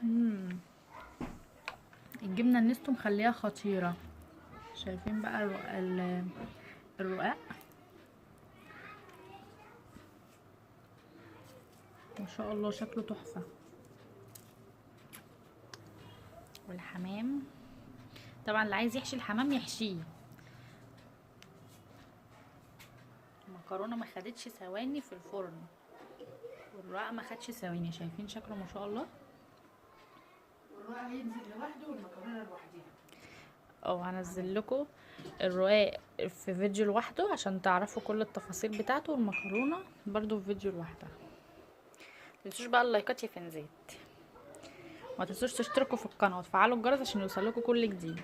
مم. الجبنة النستو مخليها خطيرة. شايفين بقى الرقاق ما شاء الله شكله تحفة. والحمام طبعا اللي عايز يحشي الحمام يحشيه. المكرونه ما خدتش ثواني في الفرن، والرقاق ما خدش ثواني. شايفين شكله ما شاء الله. والرقاق هينزل لوحده والمكرونه لوحديها. هنزل لكم الرقاق في فيديو لوحده عشان تعرفوا كل التفاصيل بتاعته، والمكرونه برضو في فيديو لوحدها. متنسوش بقى اللايكات يا فنزات، وما تنسوش تشتركوا في القناة وتفعلوا الجرس عشان يوصلكوا كل جديد.